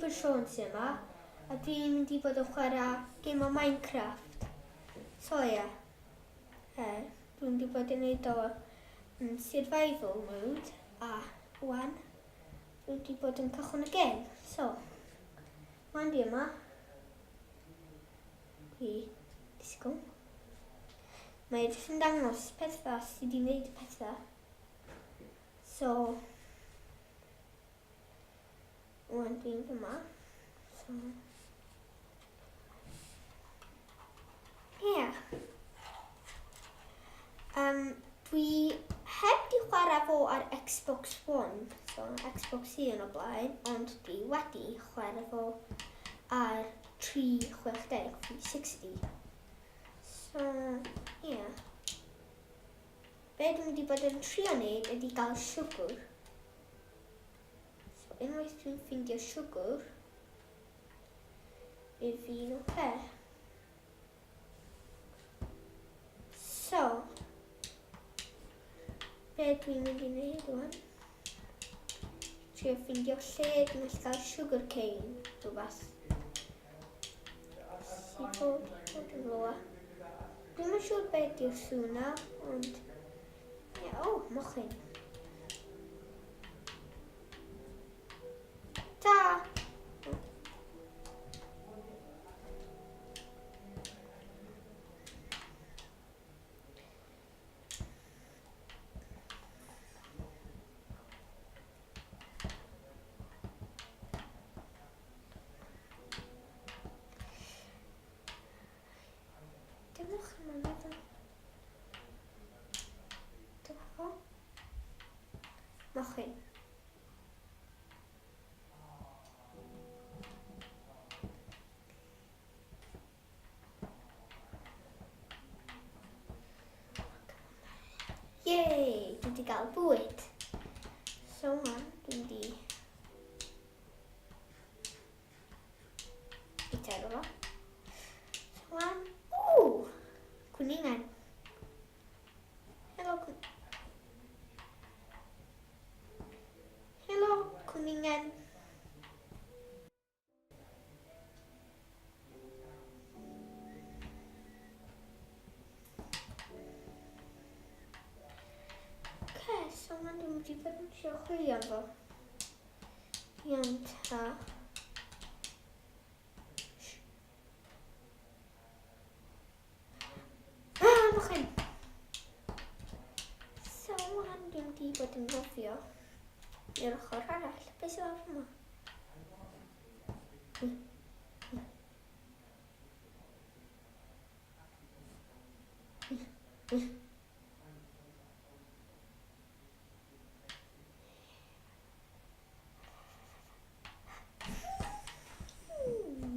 Super Sean sy'n yma, a dwi'n mynd i bod yn chwarae gêm o Minecraft. So ie, yeah. Dwi'n mynd i bod yn neud o yn survival mode, a wan, dwi'n mynd i bod yn cychwyn y gêm. So, wan dwi yma, dwi disgwyl. Mae e jyst yn dangos pethau sydd wedi wneud pethau. So, wan dwi'n fyma. So, yeah. Um, dwi heb di chwarae fo ar Xbox One, so Xbox un o blaen, ond dwi wedi chwarae fo ar 360, 360. So, yeah. Be dwi'n mynd i bod yn trio neud ydy gael siwgr. So unwaith dwi'n ffindio siwgr, bydd fi'n oce. Okay. So, be dwi'n mynd i wneud rwan? Trio ffindio lle dwi'n gallu cael sugar cane, rhywbeth. Sydd bod, bod yn rhywle. Dwi'm yn siŵr be di'r sŵn na, ond... Ie, yeah, o, oh, mochyn. Ta! Dewch yma, meddwl. Dewch o. Mochyn. Yay! Dwi wedi gael bwyd. So, dwi'n wedi Bita efo fo. So wan, ww, cwningan. Helo, Helo, cwningan. Oce, so ma'n dwi'n mynd i fod yn trio chwilio am fo. Iawn ta. Ah, mochyn! So, wan dwi'n mynd i bod yn nofio i'r ochr arall. Be sydd lawr yma?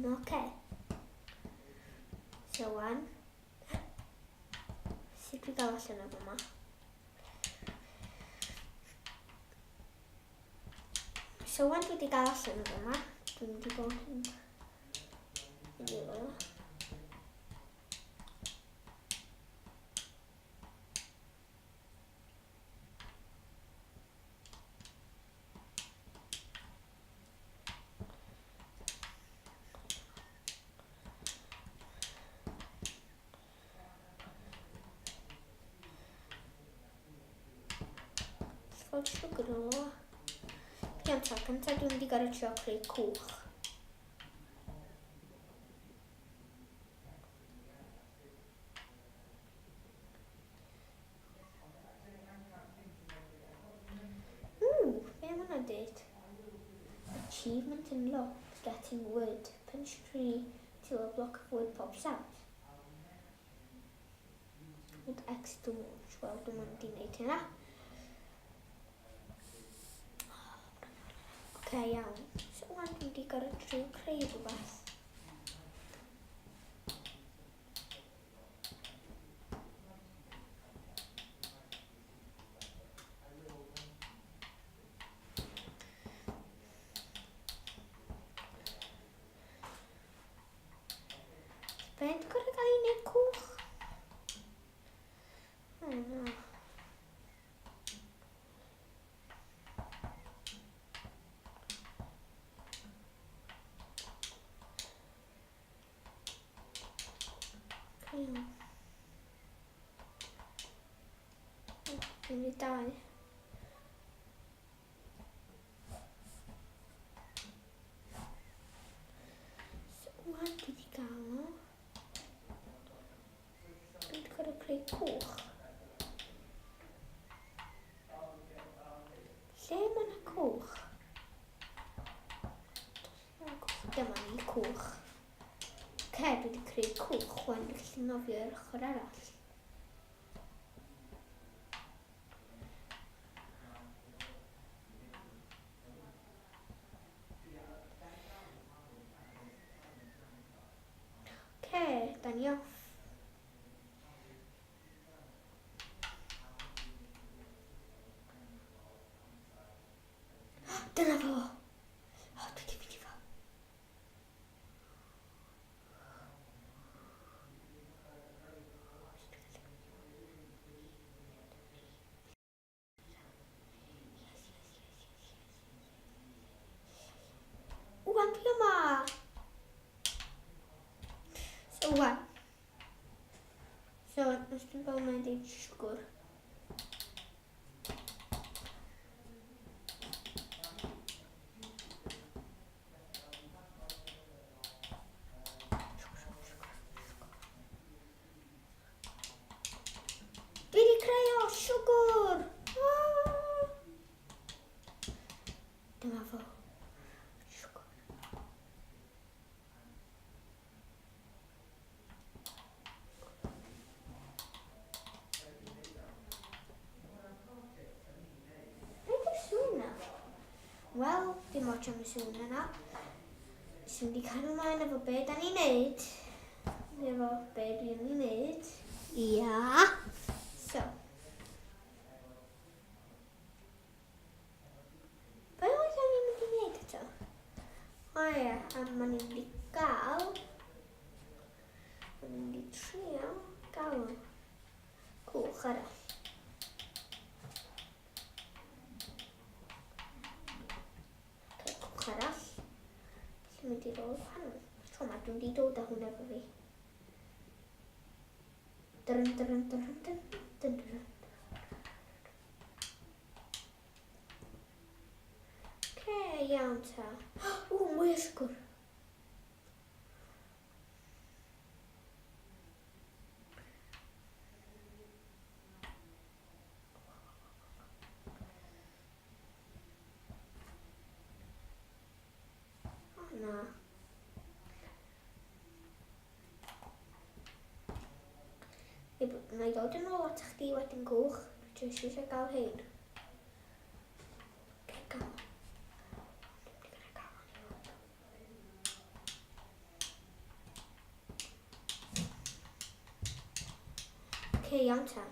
Oce. So wan. Sut dwi gael allan o yma? So wan dwi wedi gael allan o yma. Dwi'n mynd i bod yn... Mynd i fel. Gael siwgr yn ôl. Iawn ta, cyntaf dwi'n mynd i gorau trio creu cwch. Ww, be mae hwnna'n dweud? Achievement unlocked, getting wood. Punch tree till a block of wood pops out. Hold X to launch. Wel, dwi'n mynd i wneud hynna. Oce, okay, iawn. So, wan dwi'n wedi gorau trio creu rhywbeth. Beth gorau gael ei wneud cwch? Oh no. cymryd dau. So, wan dwi wedi gael o. Dwi wedi gorfod creu cwch. Lle mae yna cwch? Dyma ni cwch. Ce, dwi wedi creu cwch, wan dwi'n gallu nofio i'r ochr arall. Ce, da ni off. Dyna fo! O, dwi wedi ffeindio fo. Wan dwi yma! So wan. So, os dwi'n gweld mae'n deud siwgr. Dwi wedi creu o siwgr! Ah! Dyma fo. Siwgr. Beth yw'r sŵn na? Wel, dim ots am y sŵn yna. Sy'n mynd i cael ymlaen efo be da ni'n neud. Efo be dwi'n ni'n neud. Ia. So. Be oedd o'n i'n mynd i wneud eto? O ia, a ma'n i'n mynd i gael... Ma'n i'n mynd i trio gael cwch arall. Okay, cwch arall. Felly mynd i ddod gwahanol. Tro ma, dwi'n di dod â hwn efo fi. Dyrn, dyrn, dyrn, dyrn, dyrn, dyrn. Oce, iawn ta. O, mwy o siwgr. O, na. Na i ddod yn ôl at chdi wedyn gwch. Dwi jyst eisiau gael hein. Okay, gael. Oce, iawn ta.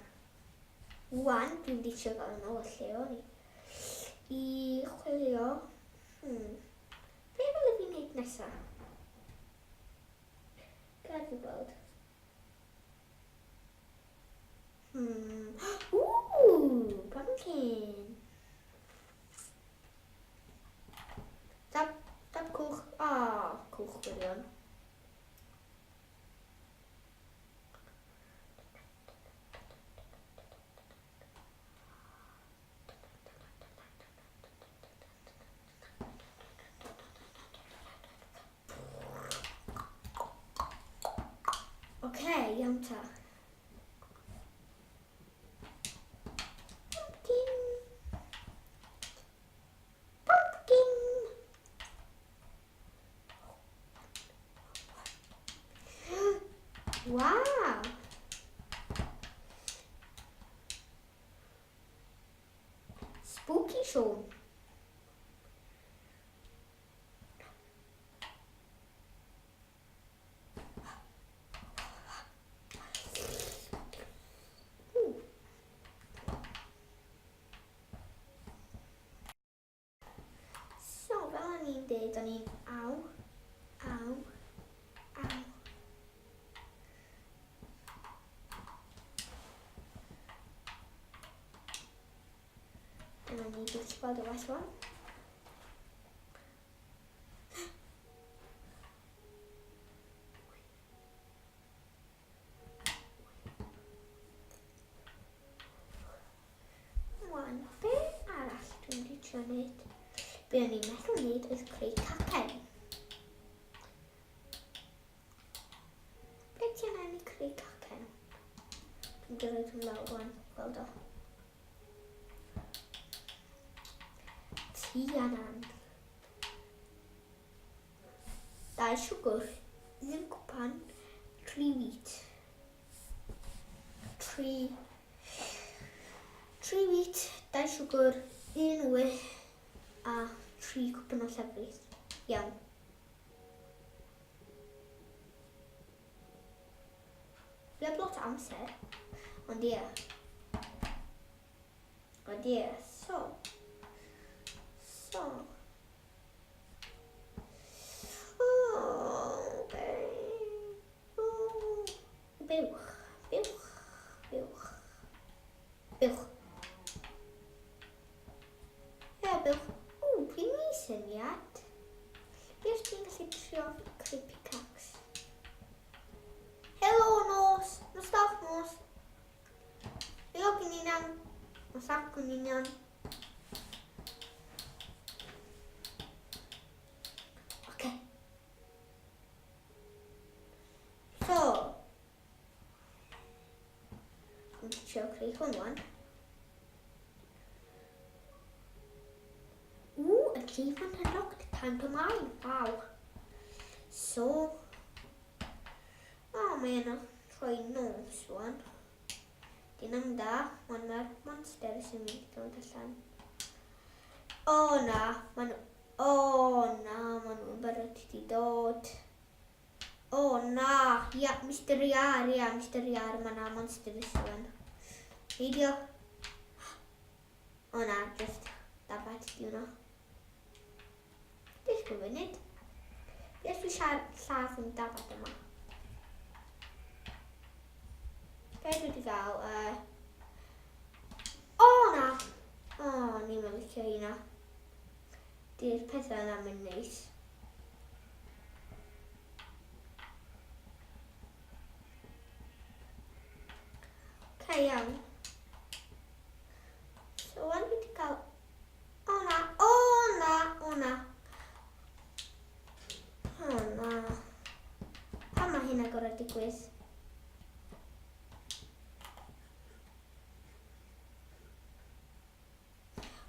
Wan, dwi'n mynd i trio gael yn ôl lle o'n i. I chwilio. Be ddylai fi wneud nesa? Gad fi gweld. Ooh, pumpkin. Stop, stop cwch. Ah, oh, cwch gwirion. Oce, iawn ta. Pumpkin. Pumpkin. Wow. Spooky Siôn. So, fel o'n i'n dweud, o'n i'n aw, aw, aw. Dyna ni, dwi'n gweld y well one. trio wneud. Be o'n i'n meddwl wneud oedd creu cacen. Be ti angen i creu cacen? Dwi'n dod hwn lawr rwan, gweld o. Ti angen. Dau siwgr, un cwpan, 3 wheat. 3 3 wheat, 2 siwgr, 1 wy a 3 cwpan o llefrith. Iawn. Fi heb lot o amser, ond ie. Ond ie, so. So. Oh, okay. Oh, buwch, buwch, buwch, buwch. Ie, buwch. O, dwi'n ei syniad. Be os dwi'n gallu trio creu pickaxe? Helo, nos. Nos da, nos. Helo, gyninan. Nos da, gyninan. Oce. So, dwi'n trio creu hwn wan. Ooh, achievement unlocked, time to mine. Wow. So, oh, mae yna rhoi nos wan. Dyn am da, ond mae'r monster sy'n mynd i ddod allan. O oh, na, maen nhw... O oh, na, maen nhw'n barod i dod. O oh, na, ia, Mr Iar, ia, Mr Iar, mae na monster yswan. Neidio. O na, just dafad di hwnna. Disgwyl funud. Be os dwi siarad lladd yn dafad yma? Be dwi wedi gael? O na! O, ni'n mynd licio hynna. Di'r pethau yna mynd neis. Ok, iawn. So, wan dwi wedi cael... O na, o na, o na. O na. Pam mae hynna gorau digwydd?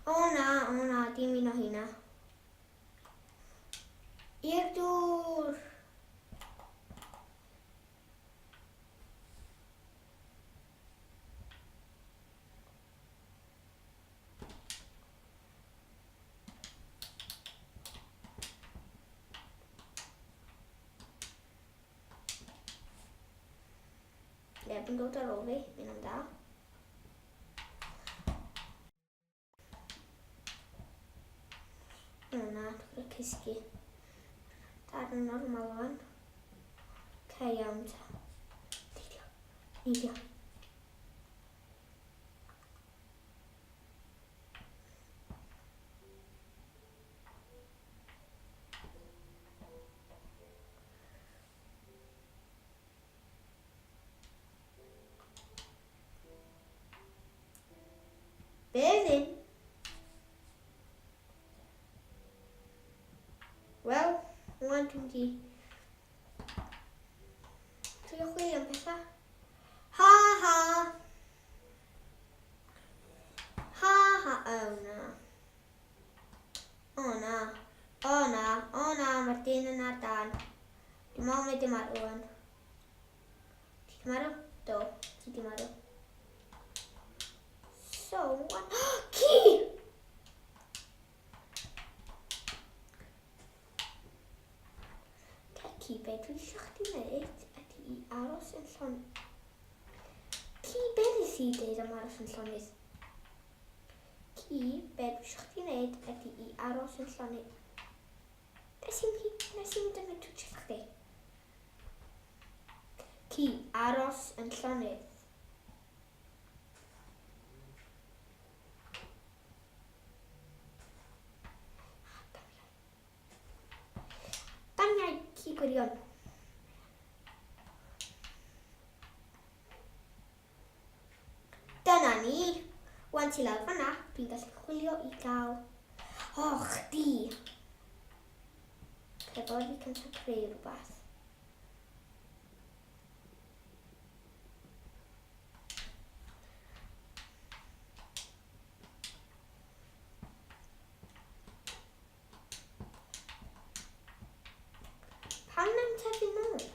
O na, o na, dim un o hynna. I'r dŵr! Neb yn dod ar ôl fi, mynd am da. O na, dwi'n gorfod cysgu. Darn normal o'n. Ce iawn ta. Neidio. Neidio. Be ddim? Wel, rwan dwi'n di trio chwilio am pethau. Ha ha! Ha ha, oh na. O na, o na, o na, mae'r dyn yna ar dan. Dwi'n meddwl mae dim marw wan. Ti di marw? Do, ti di marw. So, wan... Ci! Ci, be dwi eisiau chdi wneud ydy i aros yn llon... Ci, be nes i dweud am aros yn llonydd? Ci, be dwi eisiau chdi wneud ydy i aros yn llonydd. Nes i'm hi... Nes i'm dynnu twtio chdi. Ci, aros yn llonydd. Damiau ci gwirion. Dyna ni. Wan ti lawr fanna, dwi'n gallu chwilio i gael. O, chdi! Oce, fo fi cyntaf creu rhywbeth. Pam mae'n tyfu nôl?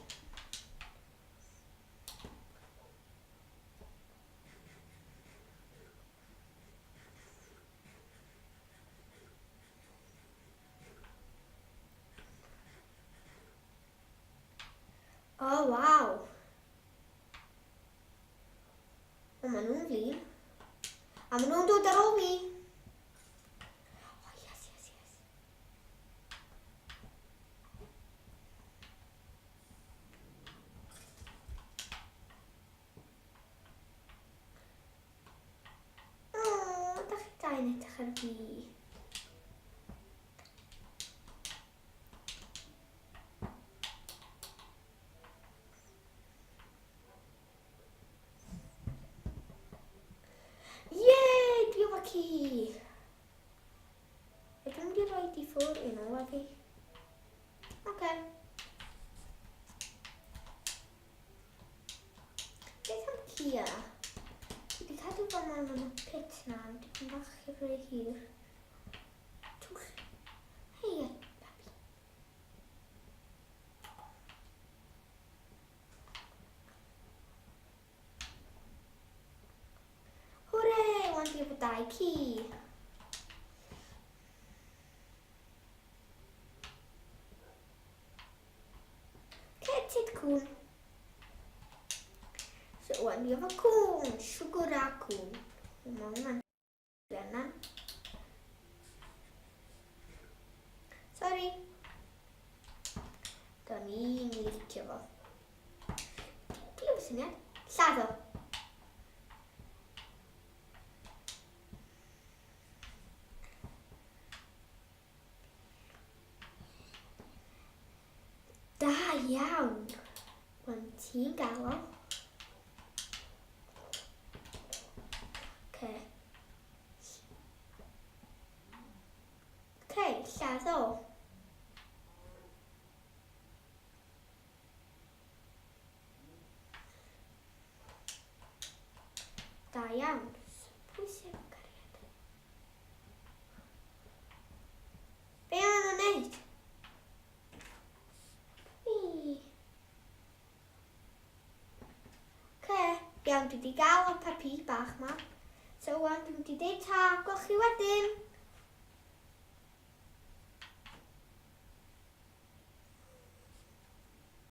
O, oh, waw. O, maen nhw'n flin. A maen nhw'n dod ar ôl fi. Oh, yes, yes, yes. O, da chi dau'n edrych ar fi. Yay, dwi efo ci! Ydw i'n mynd i roi di ffwrdd un ola fi? Oce. Okay. Beth am Kia? Dwi wedi cadw fo mewn yn y pit na am dipyn bach rhy hir. Twll. Hei, babi. Hwre! Wan dwi efo dau ci. Cetid cŵn. So wan dwi efo cŵn, siwgr a cŵn. Mae hwnna'n yna. Sorry. Do'n i'n licio fo. Dwi'n syniad. Lladd o. Da iawn. Wan ti'n gael o. Okay. Okay, lladd o. Da iawn. Pwy sy'n efo cariad? Be o'n nhw'n neud? Pwy? Oce, iawn, dwi wedi gael y papi bach ma. So, wan, dwi'n mynd i deud ta, gwelch chi wedyn.